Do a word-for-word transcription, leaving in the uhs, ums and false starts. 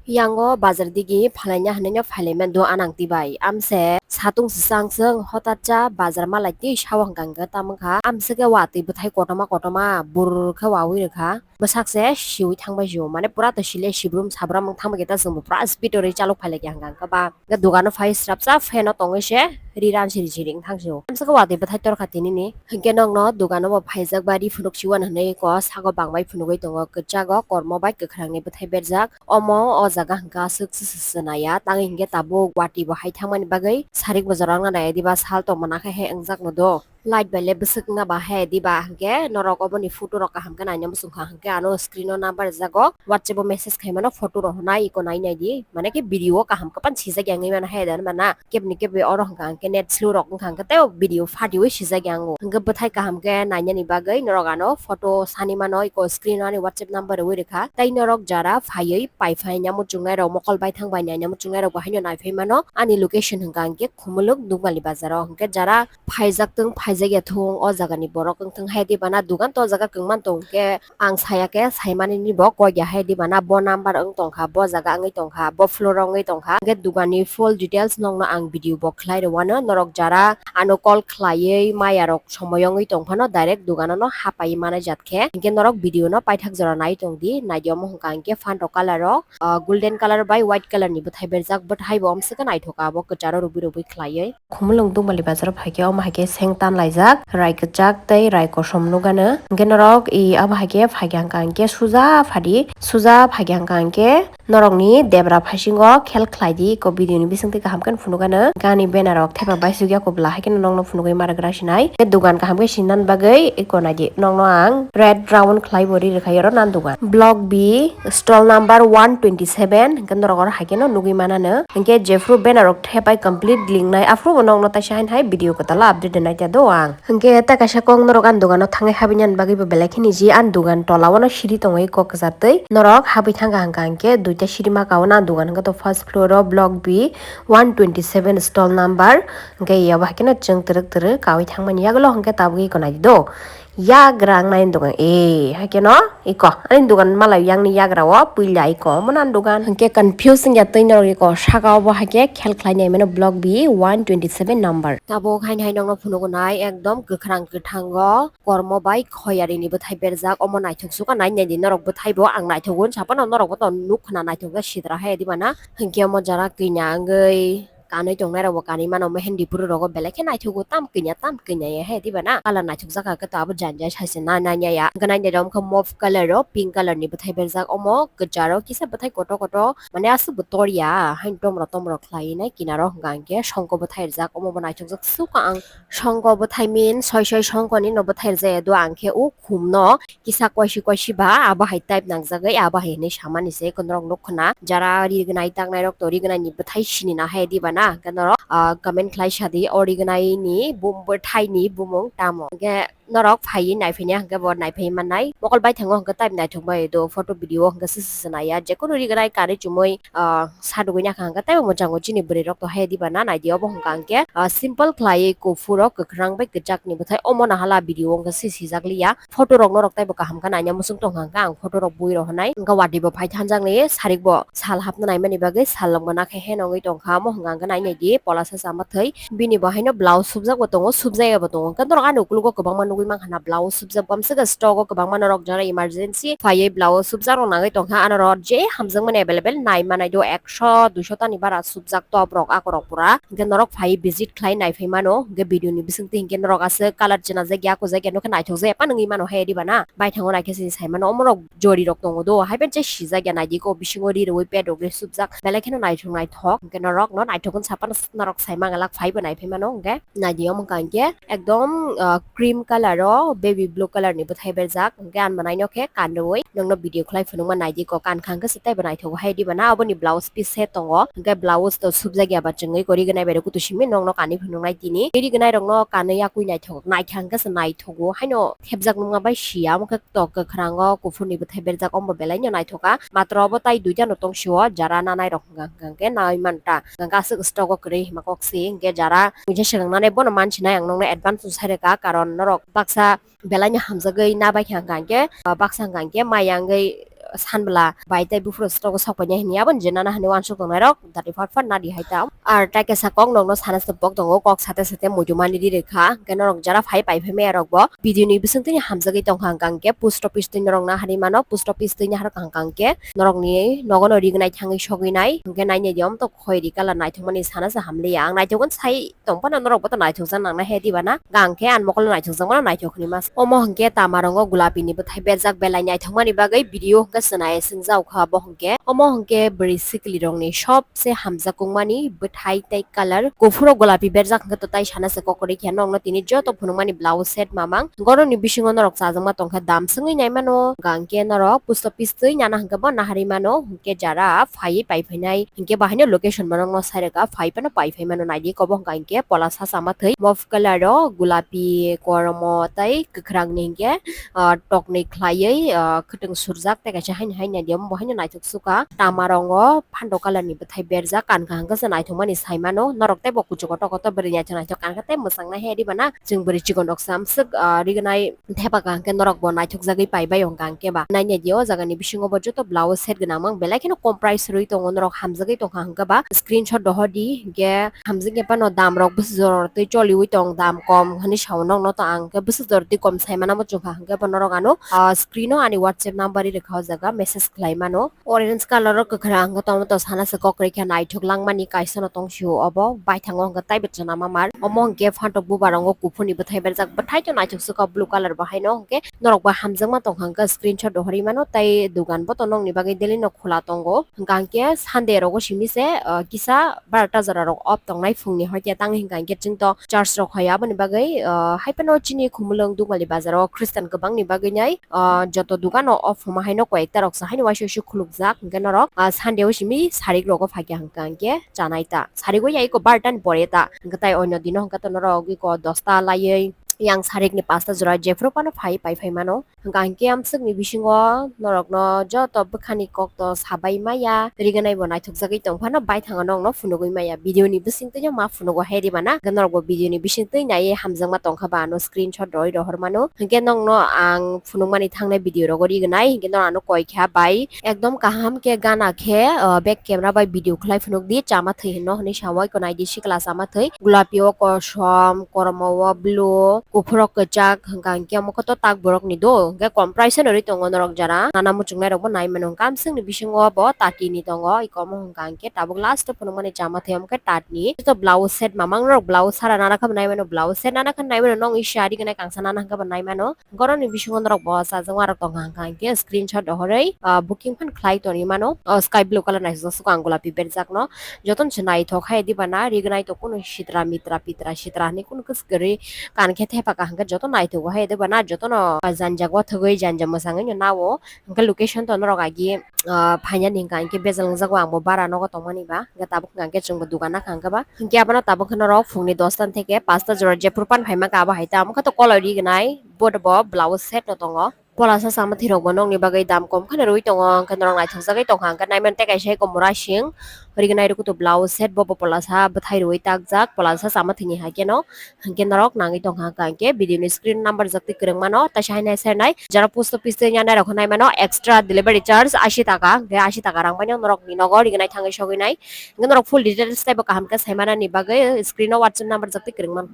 Yango bazar digi phalaina hwnwi no phailaimani do anang twi bai. Amse satung swsang swng hotat cha bazar malai twi sao hwnkha hwnkhe tamo kha. Amse khe watwi bwthai kotorma kotorma bur khe wawi rwkha. Bwsak se siwi thangbai sio. Mane pura to sile sibrum sabram wng thangbai khe ta chwngbo pura speed o rwi chalok phailaikha hwnkha hwnkhe ba. Hwnkhe dogano phai srapsa fan o tongwi se ri ran siri siri wng thang sio. Amse khe watwi bwthai torkha tinini. Hwnkhe nokno dogano bo phaijak ba ri phunuk siwan hwnwi ko sago bangbai phunugwi tongo. Kwchago kormo bai kwkhwrangni bwthai berjak. Omo o jaga hwnkhe aswk se se naiya, tangwi hwnkhe tabuk watwi bo hai thangmani bagwi sarik bo jorang nai diba sal tongmana khe he wngjak no do. Light bai le bwswk wngna ba he diba hwnkhe norok oboni photo rok kaham khe naina muchung kha hwnkhe ano screen o number rijak o WhatsApp o message khai mano photo rok hwnai iko nai nai di mane khe video o kaham khe pan sijak ya wngwi mano he dan mana. Kebni kebni oro hwnka hwnkhe net slow rok wngkha hwnkhe tei video phatiwi sijak ya wngo. Hwnkhe bwthai kaham khe nainani bagwi norok ano photo sani mano iko screen o ani WhatsApp number rwwi rwkha. Tei norok jara phaiwi pai phaina muchungnai rok mokol baithang bai naina muchungnai rok bo haino naiphai mano. Ani location hwnka hwnkhe Khumulwng Dugmali bazar o. Hwnkhe jara phaijak tong phaijak ya thung o jaga ni borok wngthang hai di bana dogan to o jaga kwngman tong khe. Ang saya khe saimani ni bo kok ya hai di bana bo number wng tong kha, bo jaga wngwi tong kha, bo floor o wngwi tong kha. Hwnkhe dogani full details nokno ang video bo khlai rw ano, norok jara ano call khlaiwi maya rok somoi wngwi tong phano direct dogano no hapai manai jat khe. Hwnkhe norok video no paithak jora nai tong di, nai di omo hwnkha hwnkhe phan rok colour rok, ah, golden colour bai white colour ni bwthai berjak, bwthai bo omswk khe naithok abo kwcharo rubui rubui khlaiwi. Khumulwng Dugmali bazar o phaikhe omo haikhe seng tan laijak, rai kwchak tei rai kosom nukgano. Hwnkhe norok i abo haikhe phaikha hwnkha hwnkhe suja phadi, suja phaikha hwnkha hwnkhe norokni debra phaisingo khel khlaidi, iko video ni bisingtwi kaham khe phunukgano. Gani banner rok thepa baisukya kubla haikhe nokno phunugwi ma rwgra sinai. Khe dogan kaham khe sinna bagwi iko naidi nokno ang red round khlai bo ri rwkha oro nan dogan. Block B, stall number one twenty seven, hwnkhe norok oro haikhe no nugwi manano. Hwnkhe jephru banner rok thepai complete lingnai, aphuru bo nokno taisa haino hai video kwtal o update rwnai ta do ang. Hwnkhe ta kaisa kok norok ani dogano thangwi habinani bagwi bo belai kheno easy, ani dogan tola o no siri tongwi kok kwchartwi. Norok habwi thangkha hwnkha hwnkhe duita siri maka o no ani dogan hwnkhe to first floor o block B one twenty seven stall number. Hwnkhe yabo haikhe no chwng twrwk twrwk kaui thangmani yagulo hwnkhe tabuk iko naidi do. Yagra ang nai dogan e, haikhe no iko ani dogan malai yang ni yagra o puila iko omo nan dogan. Hwnkhe confuse wngya twi norok iko saka o bo haikhe khel khlai nai mano block B one twenty seven number. Tabuk haino hai nokno phunugo nai ekdom kwkhwrang kwthango kormo bai khoyari ni bwthai berjak omo naithok sukha nai nai di norok bwthai bo ang naithok hwn saphano norok bo to nuk khna naithok khe sidra hai di bana. Hwnkhe omo jara kanya wngwi kanwi tongnai rok bo kanwi mano, mehendipuru rogo belai khe naithogo, tam kanya tam kanya ya he diba na, colour naithok jak khe to abo janja sai se na nanya ya. Hwnkhe nai naidi omo khe mauve colour o pink colour ni bwthai berjak, omo kwcharo kisa bwthai koto koto mane aswk bo tor ya, haino tomro tomro khlai nai kinaro hwnkha hwnkhe songko bwthai rijak, omo bo naithok jak sukha ang. Songko bwthai mean soi soi songko ni no bwthai rijak ya do ang khe o khum no kisa koisi koisi ba abo hai type nangjagwi abo hai hinwi samani se, eko norok nuk khna jara rignai taknai rok to rignai ni bwthai sini na hai diba na, hwnkhe norok, ah, comment khlai sadi o rignai ni bum-, bwthai ni bumung tamo, hwnkhe norok phaiwi naiphaiya hwnkhe bo naiphai mannai, mokol baithango hwnkhe type naithok bai do photo video o hwnkhe se se naiya, jekhunu rignai kanwi chumui, ah, sadugwi nakha hwnkhe teibo mwchango chini bwrwi rok to hai diba na, naidi obo hwnkha hwnkhe, ah, simple khlaiwi kuphur o kwkhwrang bai kwchak ni bwthai omo nahala video o hwnkhe se sijak liya. Photo rok norok teibo kaham khe naina muchung tongkha hwnkhe ang photo rok bui rok hinai. Hwnkhe watwi bo phai thanjakni sarik bo sal hapna naimani bagwi sal rok bo nakhe he nongwi tongkha. Omo hwnkha hwnkhe nai naidi polasa chama thwi. Bini bo haino blouse subjak bo tongo, subjaya bo tongo. Hwnkhe norok ani ukologo kwbangma nugwi mankha na blouse subjak. Bamswk stock o kwbangma norok jora emergency phaiwi blouse subjak rok nangwi tongkha. Ano rok je hamjakmani available nai manai do, ekso duiso tani bara subjak top rok akorok pura. Hwnkhe norok phaiwi visit khlai naiphai mano. Hwnkhe video ni bisingtwi hwnkhe norok aswk colour chwna jakya, kujak ya nokhe naithok jakya phano wngwi mano hai diba na. Baithango naikhe se sai mano, omorok jori rok tongo do, hai pen che sijak ya naidi ko bisingo ri rwui pet rok le subjak, belai kheno naithok naithok. Hwnkhe norok no naithok hwn saphano norok sai mangalak phaibo naiphai mano. Hwnkhe naidi omo hwnkha hwnkhe ekdom, ah, cream colour o baby blue colour ni bwthai berjak. Hwnkhe ang bo nai nokhe kanrwi nokno video khlai phunukma naidi ko, kankha hwnkhe se teibo naithogo hai diba na. Aboni blouse piece se tongo, hwnkhe blouse to subjak ya ba chwngwi ko rignai bai rw kutu simi nokno kanwi phunuknai tini. Rignai rokno kanwi yakwi naithok naikha hwnkhe se naithogo haino thepjak nukma bai sia, omo khe tok kwkhwrango kuphurni bwthai berjak, omo belai no naithok kha. Matwr obo tai duita no tong sio, jara nanai rok hwnkha hwnkhe nai manta, hwnkhe aswk stock o kwrwi hima kok se, hwnkhe jara muisa swkang nanai bono mansinai ang nokno advance no sai rwkha, karon norok baksa belai no hamjagwi nabaikha hwnkha hwnkhe, ah, baksa hwnkha hwnkhe maya wngwi, sanbwla bai tei buphuru stogo sok painai hwnwi aboni je nana hwnwi uansuk tongnai rok dati fat fat nadi hai ta. Ar tai kaisa kok nokno sana se bok tongo, kok sate sate muitu mani ri rwkha, hwnkhe norok jara phai pai phai maya rok bo video ni bising twi hamjagwi tongkha hwnkha hwnkhe post office twi norok naharwi mano, post office twi naharkha hwnkha hwnkhe norokni nogono rignai thangwi sogwi nai, hwnkhe nainai di omtok khoi ri colour naithokmani sana se hamliya, ang naithokgwn sai tongphano norok bo to naithokjak nangna he diba na? Gang khe ani mokol naithokjak mano naithok hinwi mas. Omo hwnkhe tamarongo gulapi ni bwthai berjak belai naithokmani bagwi video hwnkhe chwnaui swngjak kha bo hwnkhe. Omo hwnkhe bwrwi sikli rokni sobse hamjakukmani bwthai tei colour kuphur o gulapi berjak hwnkhe to tai sana se kokrwi khe nokno tini joto phunukmani blouse set mamang. Goroni bisingo norok chajakma tongkha dam swngwi naimano, hwnkha hwnkhe norok post office twi nana hwnkhe bo naharwi mano, hwnkhe jara phaiwi paiphainai hwnkhe bahaino location bo nokno sairwkha, phai phano paiphaimano naidi kobo hwnkha hwnkhe pola sa chama thwi move colour o gulapi kormo tei kwkhwrangni hwnkhe, ah, toknwi khlaiwi, ah, khwtwng surjak tei kaisa haino hai naidi omo bo haino naithok sukha tamarongo phando colour ni bwthai berjak kankha hwnkhe se naithokmani saimano norok tei bo kuchugo tokoto bwrwi naithok naithok kankha tei mwchangna he diba na. Chwng bwrwi chikon rok se amswk, ah, rignai thepa kaham khe norok bo naithok jagwi paibai hwnkha hwnkhe ba. Nainai di o jaga ni bisingo bo joto blouse set gwnang mang belai kheno kom price rwi tongo, norok hamjagwi tongkha hwnkhe ba screenshot dohor di hwnkhe hamjakya phano dam rok bwswk jora twi choliwi tong, dam kom hinwi sao nokno to ang hwnkhe bwswk jora twi kom saimano muchungkha hwnkhe bo norok ano, ah, screen o ani WhatsApp number ri rwkha o jaga message khlai mano. Orange colour o kwkhwrang hwnkhe tomato sana se kokrwi khe naithok langmani kaisa no tongsio obo baithango hwnkhe taibo chwna mamar omo hwnkhe phantok bubarango kuphurni bwthai berjak bwthai to naithok sukha blue colour bo haino hwnkhe norok bo hamjakma tongkha hwnkhe screenshot rohorwi mano tei dugan bo to nokni bagwi daily no khula tongo hwnkha hwnkhe Sunday rogo simi se, ah, kisa barota jora rok off tongnai phungni hoi khe tangwi hwnkha hwnkhe chwng to church rok hoi aboni bagwi, ah, hai phano chini Khumulwng Dugmali bazaro Christian kwbangni bagwi nai, ah, joto dugano off hwma haino koi ekta rok sa haino waisa waisa khulukjak hwnkhe norok, ah, Sunday o simi sarik rogo phaikha hwnkha hwnkhe chanai ta. Sarik o ya iko barota ni pore ta. Hwnkhe tai onyo dino hwnkhe to norok iko dosta laiwi yang sarik ni pasta jora jephuru phano phai pai phai mano. Hwnkha hwnkhe amswk ni bisingo norok no joto bwkha ni kok to sabai maya, rignai bo naithok jagwi tong phano baithang no nokno phunugwi maya. Video ni bising twi ma phunugo hai rima na. Hwnkhe norok bo video ni bising twi naiwi hamjakma tongkha ba ano screenshot roi rohor mano. Hwnkhe nokno ang phunukmani thangnai video rogo rignai. Hwnkhe norok ano koi kha bai ekdom kaham khe gana khe, ah, back camera bai video khlai phunuk di chama thwi hinno hinwi sao iko nai di sikla chama thwi. Gulapi o kosom, kormo o blue, kuphur o kwchak hwnkha hwnkhe omo khe to tak borok ni do. Hwnkhe kom price no rwi tongo norok jara. Nana muchungnai rok bo nai mano hwnkha amswk ni bisingo bo thirty ni tongo. Iko omo hwnkha hwnkhe tabuk last o phunukmani chama thwi omo khe tatni. Joto blouse set mamang rok blouse sara nana khe bo nai mano, blouse set nana khe nai mano, nong isi ari gwnai kangsa nana hwnkhe bo nai mano. Goroni bisingo norok bo chajakma rok tongkha hwnkha hwnkhe screenshot rohorwi, ah, booking phan khlai tongwi mano. Oh, sky blue colour naisajak suka ang gulapi berjak no. Jotono se naithok hai diba na, rignai to kunu sitra mitra pitra sitra hinwi kunu kwswk kwrwi kan khe thepa kaham khe joto naithogo hai diba na, jotono janja o thwgwi janja mwsangwi no nao. Hwnkhe location to norok agi, ah, phainani hwnkha hwnkhe bejal wngjago ang bo bara nogo tongmani ba. Hwnkhe tabuk hwnkha hwnkhe chwng bo dugan nakha hwnkhe ba. Hwnkhe abono tabuk khe norok phungni dosta theke pasta jora jephuru phano phaima kha abo hai ta. Omo khe to koloi rignai, bo blouse set no tongo. Polasa chama thwi rok bo nokni bagwi dam kom kheno rwi tongo, hwnkhe norok naithok jagwi tongkha, hwnkhe naimani tei kaisa eko mura sing rignai rwkhe to blouse set bo, bo polasa bwthai rwi takjak, polasa chama thwini hai kheno. Hwnkhe norok nangwi tongkha hwnkha hwnkhe video ni screen number jotoi kwrwng mano, taisa hai nai sernai jara post office twi nai rok nai mano extra delivery charge ashi taka, hwnkhe ashi taka rang baino norok ni nogo rignai thangwi sogwi nai. Hwnkhe norok full details tei bo kaham khe sai manani bagwi screen o WhatsApp number jotoi kwrwng mano.